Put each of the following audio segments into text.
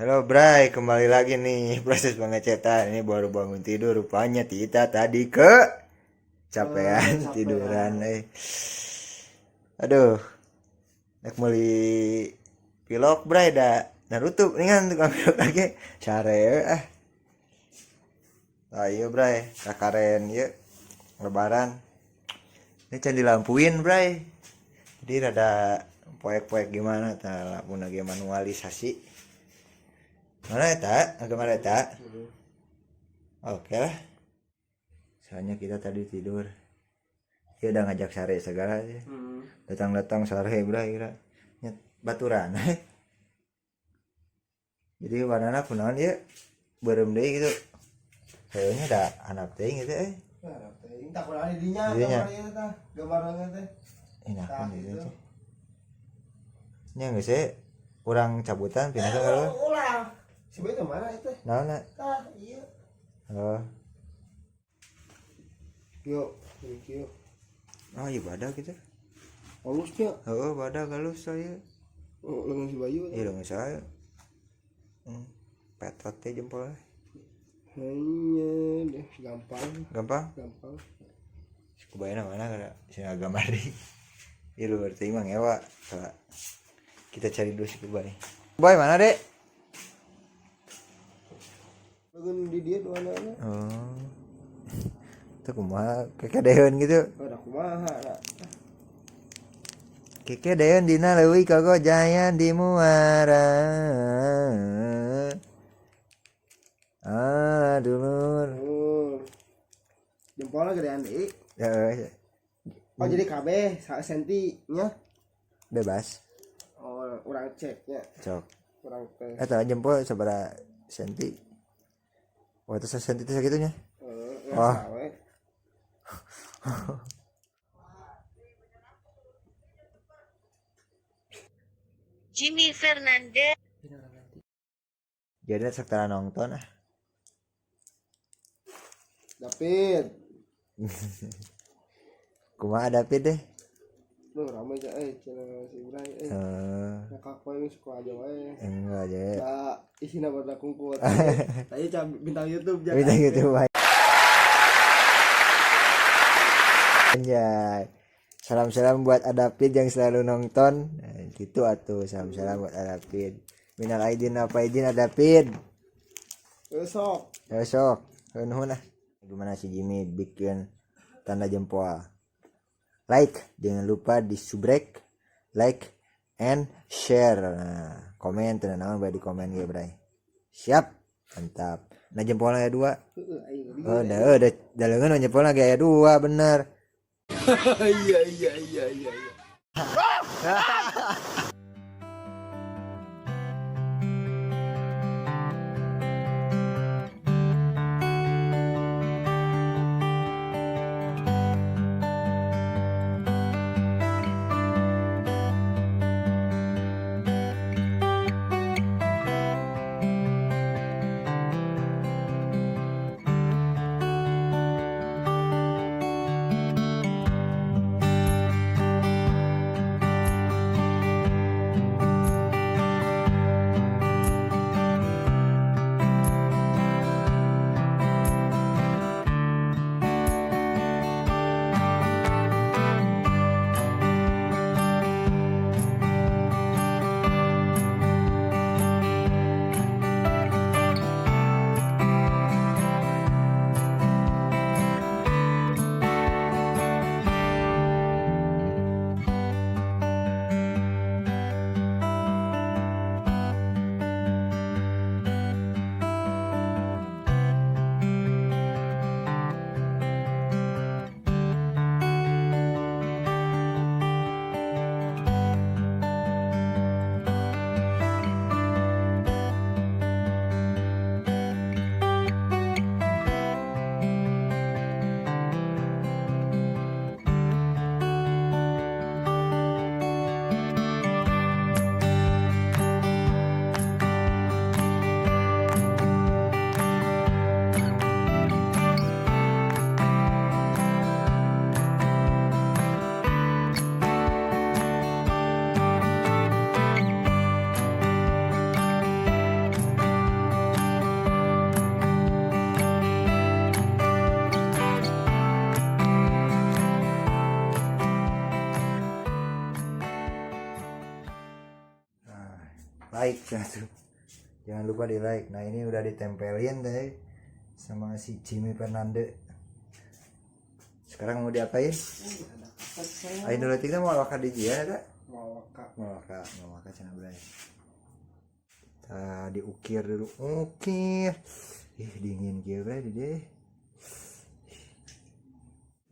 Halo Bray, kembali lagi nih proses pengecetan. Ini baru bangun tidur, rupanya Tita tadi ke capean tiduran. Aduh, nek meuli pilok Bray da narutup nih kan tukang pilok lagi sare ah. Ayo Bray, kakaren yuk lebaran. Ini can dilampuin Bray. Jadi rada poek-poek gimana tah lampu lagi manualisasi. Mana eta? Agak mana eta? Oke lah. Soalnya kita tadi tidur. Dia udah ngajak sare segala sih. Datang-datang sare Bray kira. Nyet baturan. Jadi warnana kunaon ieu? Beureum deui gitu. Kayaknya ada anak teuing gitu eh. Anak teuing tak kunaon di dinya Dinya. gambar ieu tah. Gambarna teh. Enak Tah, gitu gitu. teh. Nya geus we urang cabutan pindah ke lu. Ulah. Si Boy teh mana itu? Naon na? Tah, iya. Oh. Yuk, yuk. Oh, iya badak gitu. Halusnya. Heeh, badak halus saya. Oh, lengan si Bayu. Iya lengan saya. Petot teh jempolnya. Hanya deh, gampang. Gampang? Gampang. Kubayana mana kada sing gambar deui. Ieu luar teuing mah ngewa. Coba kita cari dulu si Kubay. Kubay mana, Dek? Lengan di dia dua anak. Oh. Itu kumaha kekedeun gitu. Ada kumaha da. Kekedeun dina leuwih kagojayan di muara. Ah, dulur. Oh. Jempolnya gedean deui. Ya, Oh, jadi kabeh senti nya. bebas. Oh, urang cek nya. Cok. Urang teh. Eta jempol sabaraha senti? Oh, itu senti teh sagitunya. Heeh, Wah. we. Jimmy Fernandez. Jadi sok tara nonton ah. David. Kumaha David deh? Lu rame aja channel si Bray eh. Ngakak wae suka aja wae. Enggak aja. Da isina badak kungkut. Tadi bintang YouTube jangan. Bintang YouTube wae. Anjay. Salam-salam buat Adapid yang selalu nonton. Nah, gitu atuh, salam-salam buat Adapid. Minal aidin apa izin Adapid. Besok. Besok. Nuhun ah. Gimana si Jimmy bikin tanda jempol? Like, jangan lupa di subrek, like and share. Nah, komen tenang naon bae di komen ge, Bray. Siap. Mantap. Nah, jempolnya aya 2. Oh, dah leungeun jempolna ge aya 2 bener. Iya iya iya iya. Like cenah tuh. Jangan lupa di like. Nah, ini udah ditempelin teh sama si Jimmy Fernande. Sekarang mau diapain? Ada kaset. Ayo dulu kita mau waka di jian eta? Mau waka. Mau waka cenah bray. Kita diukir dulu. Ukir. Ih, dingin kieu bray di dieu.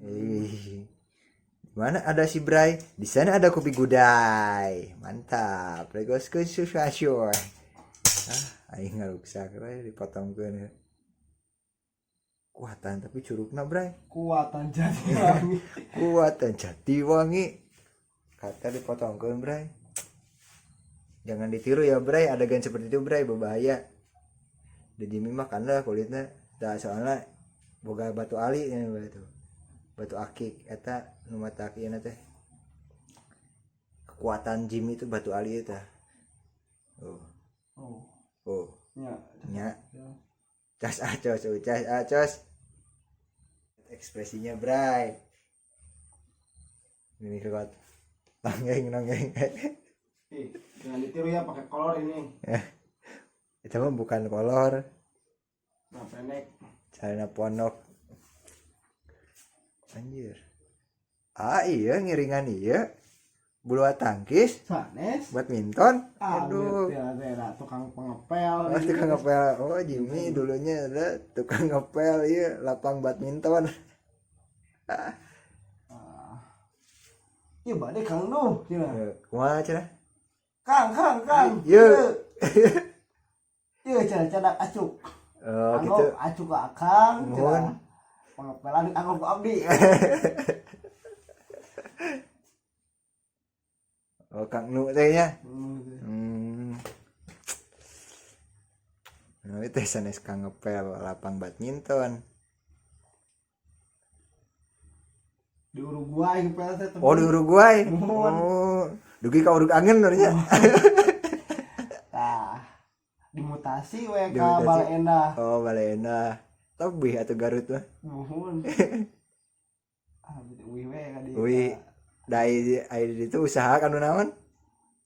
Ih. Mana ada si Bray? Di sana ada kopi gudai. Mantap. Regos ke susasur. Ah, aing ngaruksak bray dipotongkeun. Kuatan tapi curugna Bray. Kuatan Jatiwangi. Kuatan Jatiwangi. Kata dipotongkeun Bray. Jangan ditiru ya Bray, adegan seperti itu Bray berbahaya. Di Jimmy mah kana kulitnya. Da soalnya boga batu ali ya itu. Batu akik eta nu mata ieu teh. Kekuatan Jimmy itu batu ali eta. Oh, Oh, oh, nya. nya. Ya. Cas acos, oh, cas acos. Ekspresinya Bray. Ini kuat. Nonggeng, nonggeng. Ih, jangan ditiru ya pakai kolor ini. Itu mah bukan kolor, Nah, pendek. celana pondok. Anjir. Ah iya ngiringan iya. Bulu tangkis, Sanes. badminton. Ah, Aduh. ya, ya, tukang pengepel. Oh, tukang ngepel. Oh, Jimmy dulunya ada tukang ngepel iya lapang badminton. Ah. Iya, bade Kang Nuh, cenah. Ya, kumaha cenah? Kang, Kang, Kang. Iya. Iya, cenah cadak acuk. Oh, Anggo gitu. acuk ke Akang, Mohon. cenah. Pengepelan anggo ku abdi. Oh, Kang Nu teh nya. Nah, itu sanes kang ngepel lapang badminton. Di Uruguay ngepel teh. Oh, di Uruguay. Mohon. Oh, dugi ka Urug Angen nya. Tah. Dimutasi we ka Dimutasi. Baleendah. Oh, Baleendah. Tebih atuh Garut mah. Muhun. Ah, uih we ka dieu. Uih. Dai ai di itu usaha kan naon?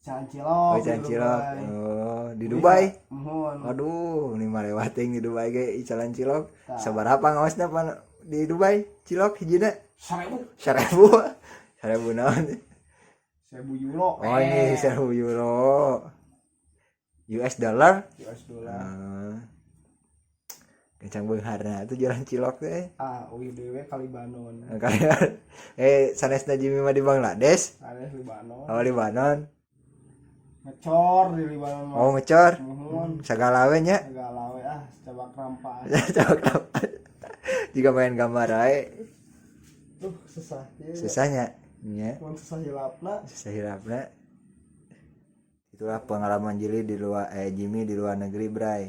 Jalan cilok. Oh, di jalan cilok. Dubai. Oh, di Dubai. Muhun. Aduh, ini mah lewating di Dubai ge jalan cilok. Tah. Sabaraha ngaosna pan di Dubai cilok hijina? 1000. 1000. 1000 naon? 1000 euro. Oh, ini 1000 euro. US dollar. US dollar. Ah. Kencang beungharna itu jalan cilok teh. Ah, uih dewe ka Libanon. Kayak sanesna Jimmy mah di Bangladesh. Sanes Libanon. Oh, Libanon. Ngecor di Libanon mah. Oh, ngecor. Muhun. Sagala we nya. Segala we ah, cabak rampas. Coba kenapa? Jika main gambar ae Duh, susah. Ieu. susahnya. Nya, Mun susah hilapna. susah hilapna. Itulah pengalaman Jili di luar Jimmy di luar negeri, Bray.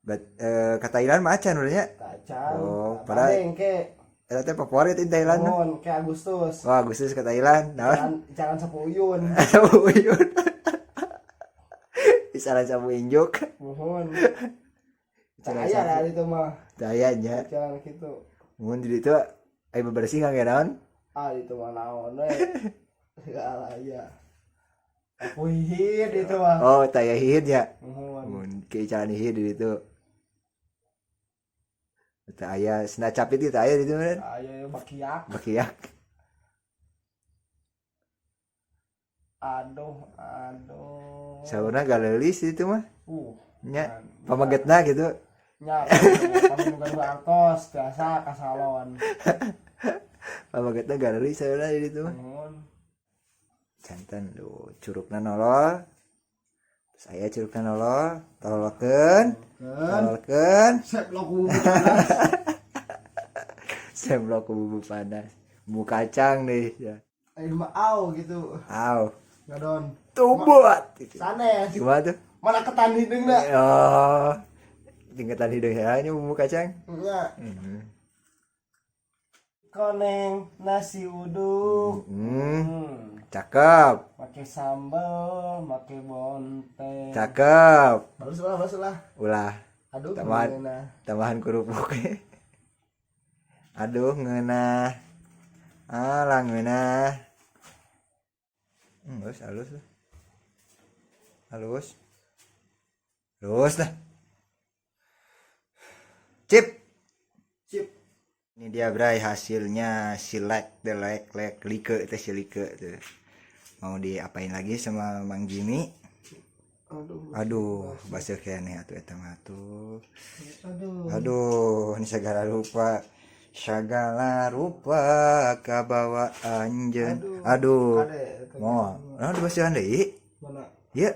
But, ke Thailand mah acan udah nya. Tacan. Oh, Tah, padahal- bade engke. Eta teh favorit in Thailand. Muhun ke Agustus. Wah, Agustus ke Thailand. Naon? Jalan jalan sapu uyun. Sapu uyun. Isaran sapu injuk. Muhun. Jalan Saya sapu. lah itu mah. Daya nya. Jalan gitu. Mun di ditu aya bebersih nggak naon? Ah, itu mah naon we. Segala ya. Aku hihid itu mah. Oh, taya hihid nya. Muhun. Mun ke jalan hihid di ditu. Teu aya sena capit itu aya di ditu meureun. Aya bakiak. Bakiak. Aduh, aduh. Saurna galeulis di ditu mah. Nya pamagetna gitu. Nya, kami bukan artos biasa ka salon. Pamagetna galeulis saurna di ditu mah. Muhun. Janten duh curugna nolol. Terus aya curugna nolol, tololkeun, Kan. tololkeun. Sep lo kubu panas. Semblok ku bumbu panas. Bumbu kacang nih ya. Ayo mah au gitu. Aw, Ngadon. tubuat gitu. Sanes. Gimana tuh? Mana ketan hideungna? Oh, tingkatan hidung nya bumbu kacang. Nya. Koneng nasi uduk. Cakep, Pakai sambal, pakai bonten. cakep. Bagus lah, bagus lah. Ulah Aduh, Tambahan. ngeunah. Tambahan kerupuk. Aduh, ngeunah. Alah ngeunah. Halus halus lah. Halus. Halus lah. Cip. Cip. Ini dia Bray hasilnya si like the like like like itu si like tuh. Mau diapain lagi sama Mang Jimmy? Aduh. Aduh, baseuh keneh atuh eta mah tuh. Aduh. Aduh, ini segala rupa. Segala rupa kabawa anjeun. Aduh. Kade, eta Moal. Nah, dibasihan deui. Mana? Ieu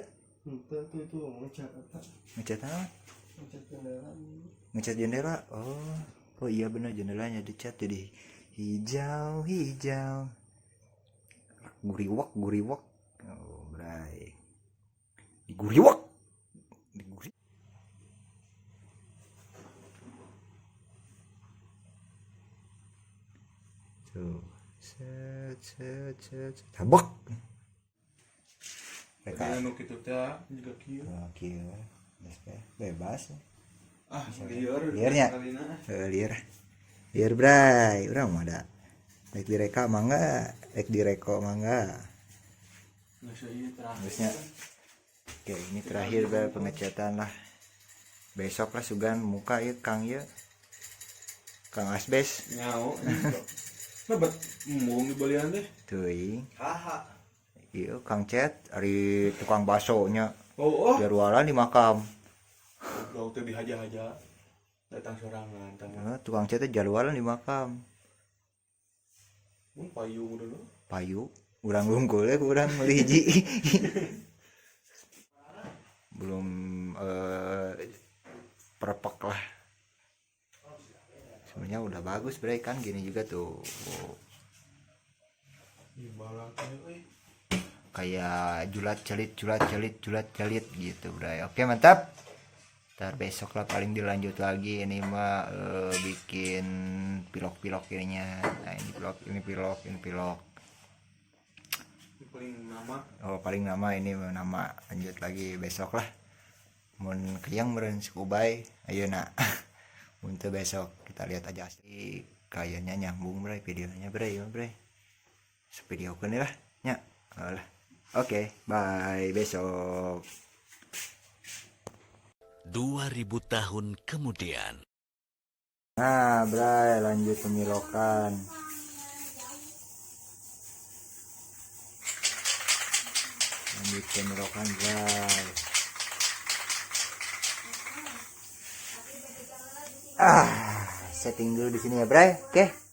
Henteu tuh itu ngecat eta. ngecat naon? Ngecat jendela. Ngecat jendela. Oh. Oh iya benar jendelanya dicat jadi hijau hijau. Guriwak guriwak. Oh, Bray. Diguriwak. Diguri. Tuh. Set set set. Set. Tabok. Mereka Anu kitu teh juga kieu. oh, kieu. Geus teh, bebas. Ah, lieur. Liurnya. Kalina. Lieur. Lieur Bray, urang mah da. Rek direka mangga, rek direko mangga. Geus ieu terakhir. Terusnya. Oke, ini terakhir Bray pengecatan lah. Besok lah sugan muka ya Kang ya. Kang Asbes. Nyao. Nah, bet embung dibalian teh. Teuing. Haha. Iya Kang Cet, ari tukang baksonya. Oh, oh. Jarualan di makam. Goblok teh dihaja-haja. Datang sorangan tang. Eh, tukang cet teh jarualan di makam. Mun payung dulu. Payu, urang lungkul ya urang meuli hiji. Belum perpek lah. Sebenarnya udah bagus Bray kan gini juga tuh. Euy. Kayak julat celit julat celit julat celit gitu Bray. Oke mantap. Ntar besok lah paling dilanjut lagi ini mah bikin pilok-pilok ininya. Nah ini pilok, ini pilok, ini pilok. Ini paling nama. Oh paling nama ini nama lanjut lagi besok lah. Mun keyang meureun si Ubay ayeuna. Mun teu besok kita lihat aja asli kayaknya nyambung Bray videonya Bray ya Bray. Sevideokeun lah nya. Alah. Oke, bye besok. 2000 tahun kemudian. Nah, Bray, lanjut pemilokan. Lanjut pemilokan, Bray. Ah, setting dulu di sini ya, Bray. Oke.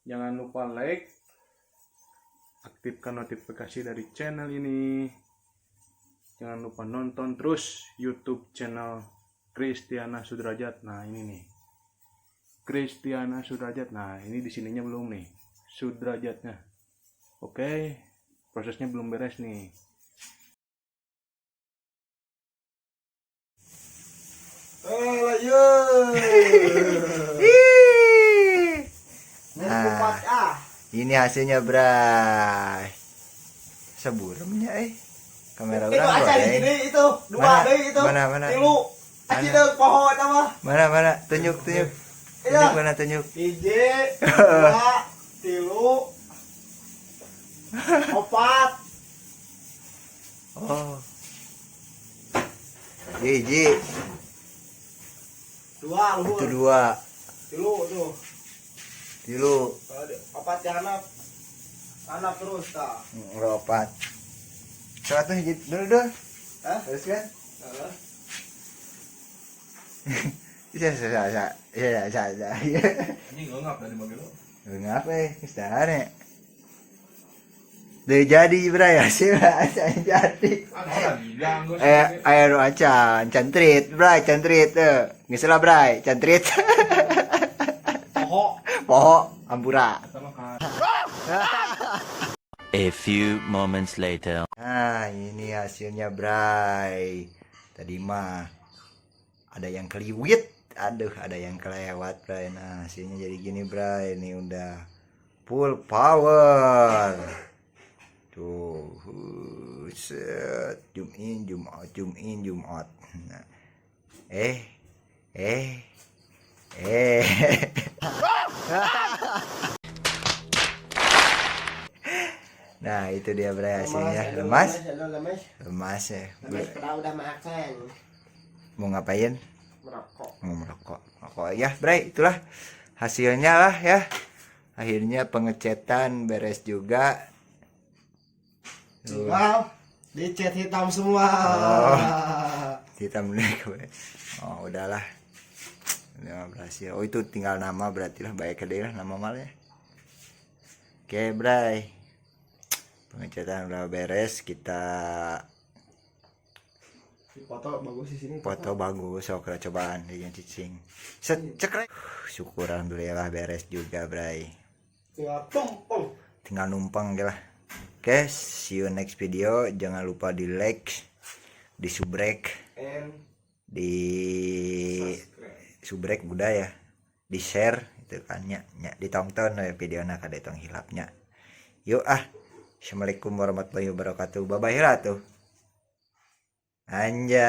Jangan lupa like, aktifkan notifikasi dari channel ini. Jangan lupa nonton terus YouTube channel Kristiana Sudrajat. Nah, ini nih. Kristiana Sudrajat. Nah, ini di sininya belum nih. Sudrajatnya. Oke, prosesnya belum beres nih. Eh, lah Ih. Nah, Kupat ah. ini hasilnya, Bray. Seburemnya eh. Kamera Itu orang aja di goreng. sini itu. Dua Mana? deui itu. Mana, mana? Tilu. Aci Mana? deui poho eta mah. Mana mana? Tunjuk tunjuk. Iya. Tunjuk mana tunjuk. Hiji, dua, tilu, opat. Oh. Hiji, Dua luhur. itu dua, Tilu tuh. tilu, Opat ya anak. Anak terus tah. opat. Satu hiji dulu dulu. Hah? Terus kan? Heeh. Bisa bisa bisa bisa bisa bisa. Ini ngap dari mobil lo. Ngapa eh? Geus ya. Udah jadi Bray hasilnya jadi. Eh, ayo nu acan, cantrit, Bray, cantrit eh. Geus lah Bray, cantrit. Poho. Poho, ampura. A few moments later. Nah, ini hasilnya, Bray. Tadi mah ada yang keliwit, aduh, ada yang kelewat, Bray. Nah, hasilnya jadi gini, Bray. Ini udah full power. Tuh, set, zoom in, zoom out, zoom in, zoom out. Nah. Eh, eh, eh. Nah, itu dia Bray hasilnya. Lemas? Lemas. Lemas ya. Lemas pernah udah makan. Mau ngapain? Merokok. Mau merokok. Merokok ya, Bray, itulah hasilnya lah ya. Akhirnya pengecetan beres juga. Tuh, Wow, dicat hitam semua. Oh. Hitam deh gue. Oh, udahlah. Udah berhasil. Oh, itu tinggal nama berarti lah, baik ke lah nama malnya. Oke, Bray. Pengecetan udah beres, kita Foto bagus di sini. foto bagus, sok kita cobaan dengan cicing. Set, cekrek. Syukur alhamdulillah beres juga, Bray. Tinggal tumpeng. Tinggal numpang gitu lah. Oke, see you next video. Jangan lupa di like, di subrek, And di subrek udah ya, di share itu kan nya, nya ditonton ya videona kade tong hilapnya. Yuk ah. Assalamualaikum warahmatullahi wabarakatuh. Bye bye lah tuh. Anjay.